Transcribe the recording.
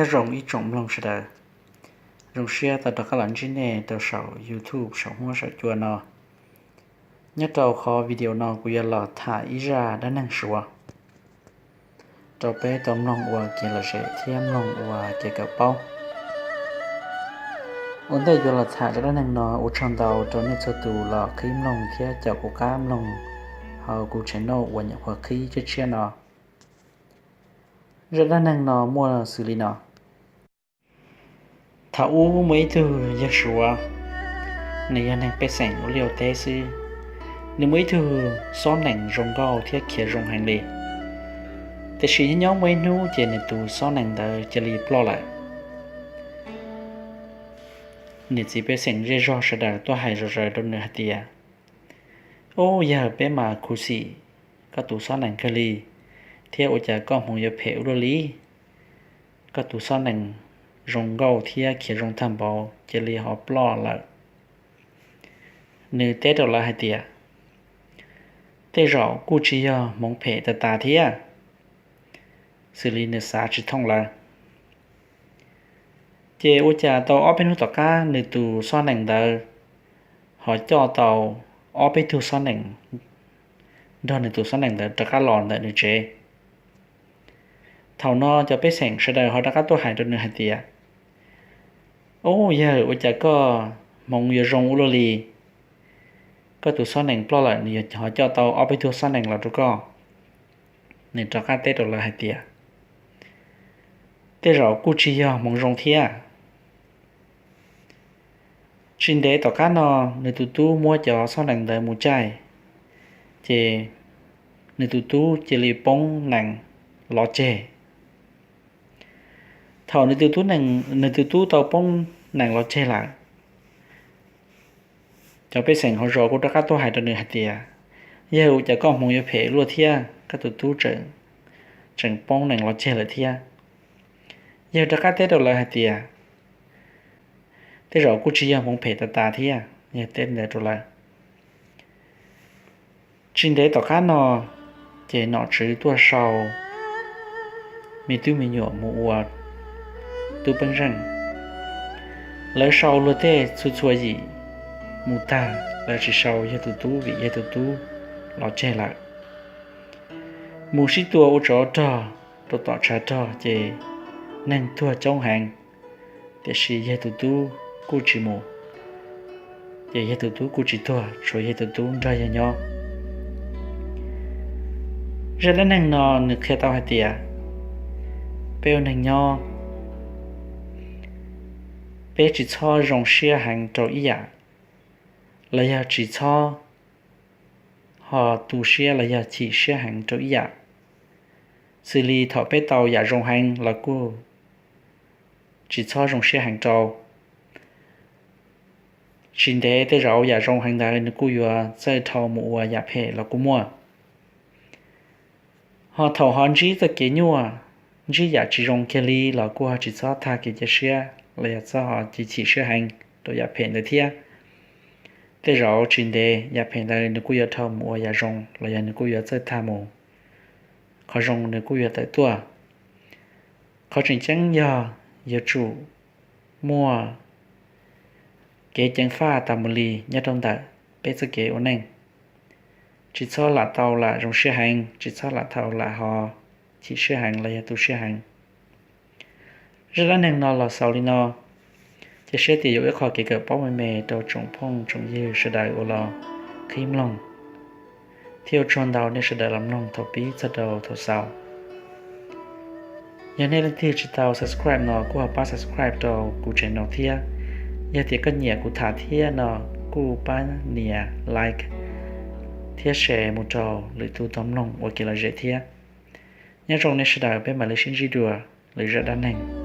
Nyob zoo ib tsoom mloog sawv daws, zoo siab tau rov qab los ntsib nej rau saum YouTube saum huab saum cua no. Nyob rau qhov video no kuv yuav los tham ib zaj dab neeg Suav rau peb tau mloog ua kev lom zem thiab mloog ua kev kawm paub. Ua ntej yuav los tham zaj dab neeg no, ua tsaug ntau rau nej txhua tus los qhib mloog thiab caum kuv qab mloog hauv kuv channel uas nyuam qhuav qhib tshiab tshiab no. Zaj dab neeg no muaj xws li no. Thaum ub muaj ib tug yawg Suav, nws yog neeg pej xeem ua liaj ua teb xwb. Nws muaj ib tug xob nees zoo nkauj thiab khiav zoo heev li. Tiam sis nyob nyob muaj ib hnub ces nws tus xob nees ntawd cia li ploj lawm. Niam txiv pej xeem zej zog sawv daws tuaj hais zom zaws rau nws hais tias, Ub yawg, peb mas khuv xim koj tus xob nees kawg li, thiab ua cas koj hmoov yuav phem ua luaj li? Koj tus xob nees zoo nkauj thiab khiav zoo tag npaum cia li ho ploj lawm. Nws teb rau lawv hais tias, Tej zaum kuj tsis yog hmoov phem tas tas thiab. Xws li nws xav tsis thooj lawv. Ces ua cas tau ob peb hnub tom qab nws tus xob nees ntawd ho coj tau ob peb tug xob nees nrog nws tus xob nees ntawd rov qab los ntawm nws tsev. Thaum no cov pej xeem sawv daws ho rov qab tuaj hais rau nws hais tias, Ub yawg, ua cas koj hmoov yuav zoo ua luaj li? Koj tus xob nees ploj lawm nws ho coj tau ob peb tug xob nees los rau koj. Nws rov qab teb rau lawv hais tias, Tej zaum kuj tsis yog hmoov zoo thiab. Tsis ntev tom qab no nws tus tub muab cov xob nees ntawd mus caij, ces nws tus tub cia li poob nees los ceg. Thaum nws tus tub tau poob nees los ceg lawm, cov pej xeem hauv zos kuj rov qab tuaj hais rau nws hais tias, Yawg, ua cas koj hmoov yuav phem luaj thiab, koj tus tub tseem poob nees los ceg lawm thiab? Yawg rov qab teb rau lawv hais tias, Tej zaum kuj tsis yog hmoov phem tas tas thiab. Yawg teb ntawd rau lawv. Tsis ntev tom qab no, ces nom tswv tuaj sau me tub me nyuam mus ua tub peeb zeej. Lawv sau luag tej txhua txhua yim mus tag, lawv tsis sau yawg tus tub vim yawg tus tub los ceg lawm. Mus sib tua ua tsov rog rau tom tshav rog ces neeg tuag coob heev, tiam sis yawg tus tub kuj tsis mus, ces yawg tus tub kuj tsis tuag, tshuav yawg tus tub nrog yawg nyob. Zaj dab neeg no nws qhia tau hais tias, peb ua neeg nyob, peb tsis txhob zoo siab heev rau ib yam, los yog tsis txhob ho tu siab los yog chim siab heev rau ib yam. Xws li thaum peb tau yam zoo heev los kuj tsis txhob zoo siab heev rau. Tsis ntev tej zaum yam zoo heev ntawd nws kuj yuav txawj dhau mus ua yam phem los kuj muaj. Ho thaum ho ntsib txoj kev nyuaj, ntsib yam tsis zoo kiag li los kuj ho tsis txhob tag kev cia siab los yog txhob ho chim siab heev rau yam phem ntawd thiab. Tej zaum tsis ntev yam phem ntawd nws kuj yuav dhau mus ua yam zoo los yog nws kuj yuav txawj tag mus, qhov zoo nws kuj yuav tawm tuaj. Qhov tseem ceeb yog yuav tsum muaj kev ceev faj tas mus li nyob rau ntawm peb txoj kev ua neej. Tsis txhob lam tau lam zoo siab heev, tsis txhob lam tau lam ho chim siab heev los yog tu siab heev. Zaj dab neeg no los xaus li no, cia siab tias yuav ua ib qho kev kawm paub me me rau tsoom phooj tsoom ywg sawv daws uas los qhib mloog, thiab ua tsaug ntau nej sawv daws los mloog thaum pib txog rau thaum xaus. Yog nej leej twg tsis tau subscribe no kuj ho pab subscribe rau kuv channel thiab. Yog tias koj nyiam kuv tham thiab no kuj pab nias like thiab share mus rau lwm tus tau mloog ua kev lom zem thiab. Nyob zoo nej sawv daws, peb mam li sib ntsib dua lwm zaj dab neeg.